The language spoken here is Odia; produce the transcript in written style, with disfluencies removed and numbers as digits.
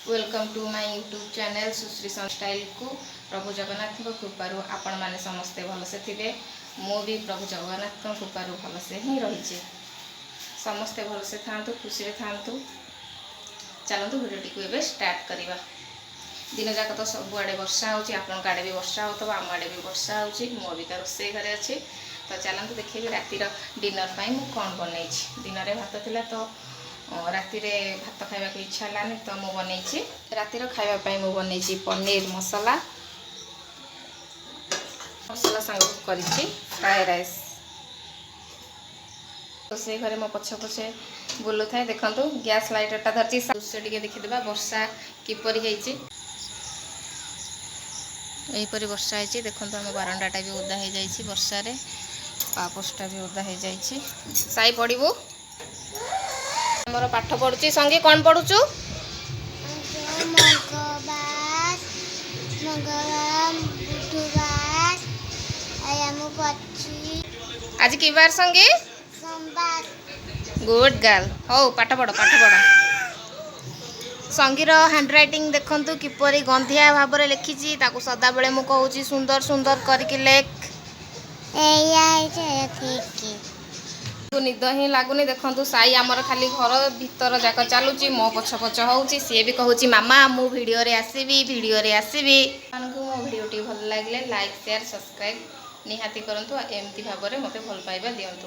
Welcome to my YouTube channel Sushri ଷ୍ଟାଇଲକୁ। ପ୍ରଭୁ ଜଗନ୍ନାଥଙ୍କ କୃପାରୁ ଆପଣମାନେ ସମସ୍ତେ ଭଲସେ ଥିବେ। ମୁଁ ବି ପ୍ରଭୁ ଜଗନ୍ନାଥଙ୍କ କୃପାରୁ ଭଲସେ ହିଁ ରହିଛି। ସମସ୍ତେ ଭଲସେ ଥାଆନ୍ତୁ, ଖୁସିରେ ଥାଆନ୍ତୁ। ଚାଲନ୍ତୁ, ଭିଡ଼ିଓଟିକୁ ଏବେ ଷ୍ଟାର୍ଟ କରିବା। ଦିନ ଯାକ ତ ସବୁଆଡ଼େ ବର୍ଷା ହେଉଛି। ଆପଣଙ୍କ ଆଡ଼େ ବି ବର୍ଷା ହେଉଥିବ, ଆମ ଆଡ଼େ ବି ବର୍ଷା ହେଉଛି। ମୁଁ ଅବିକା ରୋଷେଇ ଘରେ ଅଛି। ତ ଚାଲନ୍ତୁ ଦେଖିବି ରାତିର ଡିନର୍ ପାଇଁ ମୁଁ କ'ଣ ବନେଇଛି। ଦିନରେ ଭାତ ଥିଲା, ତ ରାତିରେ ଭାତ ଖାଇବାକୁ ଇଚ୍ଛା ହେଲାନି। ତ ମୁଁ ବନେଇଛି, ରାତିର ଖାଇବା ପାଇଁ ମୁଁ ବନେଇଛି ପନିର ମସଲା। ମସଲା ସାଙ୍ଗକୁ କରିଛି ଫ୍ରାଏ ରାଇସ୍। ରୋଷେଇ ଘରେ ମୋ ପଛେ ପଛେ ବୁଲୁଥାଏ। ଦେଖନ୍ତୁ, ଗ୍ୟାସ୍ ଲାଇଟରଟା ଧରିଛି। ଦୃଶ୍ୟ ଟିକେ ଦେଖିଦେବା, ବର୍ଷା କିପରି ହେଇଛି। ଏହିପରି ବର୍ଷା ହେଇଛି। ଦେଖନ୍ତୁ, ଆମ ବାରଣ୍ଡାଟା ବି ଓଦା ହେଇଯାଇଛି ବର୍ଷାରେ, ପାପୋସଟା ବି ଓଦା ହେଇଯାଇଛି। ସାଇ, ପଡ଼ିବୁ। ଆମର ପାଠ ପଢୁଛି। ସଙ୍ଗୀ, କ'ଣ ପଢୁଛୁ? ମଙ୍ଗଳବାର, ମଙ୍ଗଳବାର, ବୁଧବାର, ମୁଁ ପଛି। ଆଜି କି ବାର, ସଙ୍ଗୀ? ସୋମବାର। Good girl. ହଉ, ପାଠ ପଢ଼, ପାଠ ପଢ଼। ସଙ୍ଗୀର ହ୍ୟାଣ୍ଡରାଇଟିଂ ଦେଖନ୍ତୁ, କିପରି ଗନ୍ଧିଆ ଭାବରେ ଲେଖିଛି। ତାକୁ ସଦାବେଳେ ମୁଁ କହୁଛି, ସୁନ୍ଦର ସୁନ୍ଦର କରିକି ଲେଖ। ଏଇଆ ହେଇଛି, ଏଇଆ ଠିକ୍। ନିଦ ହିଁ ଲାଗୁନି। ଦେଖନ୍ତୁ, ସାଇ ଆମର ଖାଲି ଘର ଭିତର ଯାକ ଚାଲୁଛି, ମୋ ପଛ ପଛ ହେଉଛି। ସିଏ ବି କହୁଛି, "ମାମା, ମୁଁ ଭିଡ଼ିଓରେ ଆସିବି, ଭିଡ଼ିଓରେ ଆସିବି।" ଆପଣଙ୍କୁ ମୋ ଭିଡ଼ିଓଟି ଭଲ ଲାଗିଲେ ଲାଇକ୍, ସେୟାର, ସବସ୍କ୍ରାଇବ୍ ନିହାତି କରନ୍ତୁ ଆଉ ଏମିତି ଭାବରେ ମୋତେ ଭଲ ପାଇବା ଦିଅନ୍ତୁ।